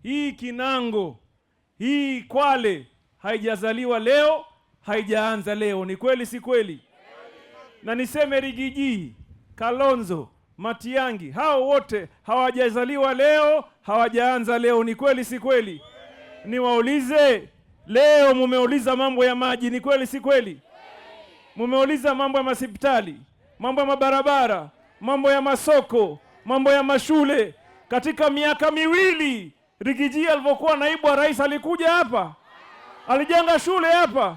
Hii Kinango, hii Kwale haijazaliwa leo, haijaanza leo. Ni kweli si kweli? Na niseme Riggy G, Kalonzo, Matiang'i, hao wote hawajazaliwa leo, hawajaanza leo. Ni kweli si kweli? Niwaulize leo, mumeuliza mambo ya maji, ni kweli si kweli? Mumeuliza mambo ya masipitali, mambo ya mabarabara, mambo ya masoko, mambo ya mashule. Katika miaka 2 Riggy G alivyokuwa naibu wa rais alikuja hapa, alijenga shule hapa,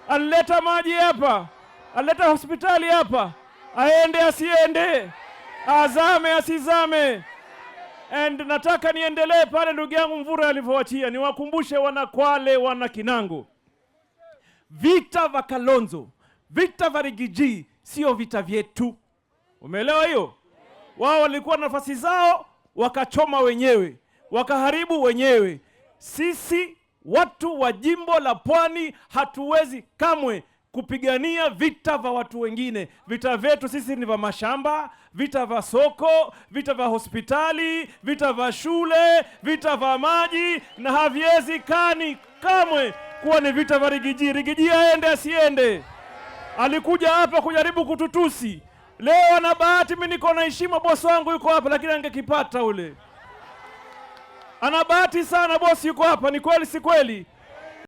alileta maji hapa, alileta hospitali hapa. Aende asiende, azame asizame. And nataka niendelee pale ndugu yangu Mvura alivyoachia, niwakumbushe wana Kwale, wana Kinango, vita vya Kalonzo, vita vya Riggy G sio vita vyetu. Umeelewa hiyo? Wao walikuwa na nafasi zao, wakachoma wenyewe, wakaharibu wenyewe. Sisi watu wa jimbo la Pwani hatuwezi kamwe kupigania vita vya watu wengine. Vita vyetu sisi ni vya mashamba, vita vya soko, vita vya hospitali, vita vya shule, vita vya maji, na haviwezekani kamwe kuwa ni vita vya Riggy G. Riggy G aende asiende? Alikuja hapa kujaribu kututusi. Leo ana bahati, mimi niko na heshima, bosi wangu yuko hapa, lakini angekipata ule. Ana bahati sana, bosi yuko hapa. Ni kweli si kweli?